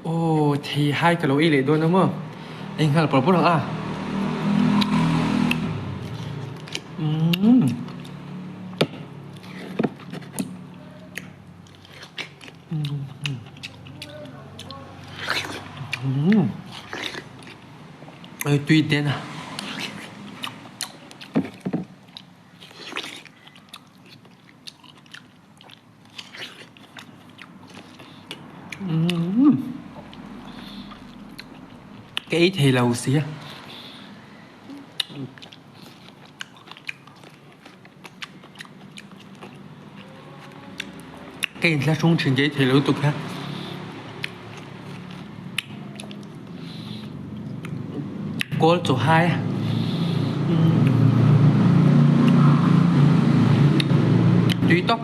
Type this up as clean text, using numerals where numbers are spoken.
Aw thei hai ka lo ei leh dawn a maw? Ei nghal pawr pawr ang a. Umm. Umm. Ei tui ten a. Ka ei thei lo sia. Ka inthlahrung thin ka ei thei lo lutuk hian. Kawl chaw hai a tui tawp.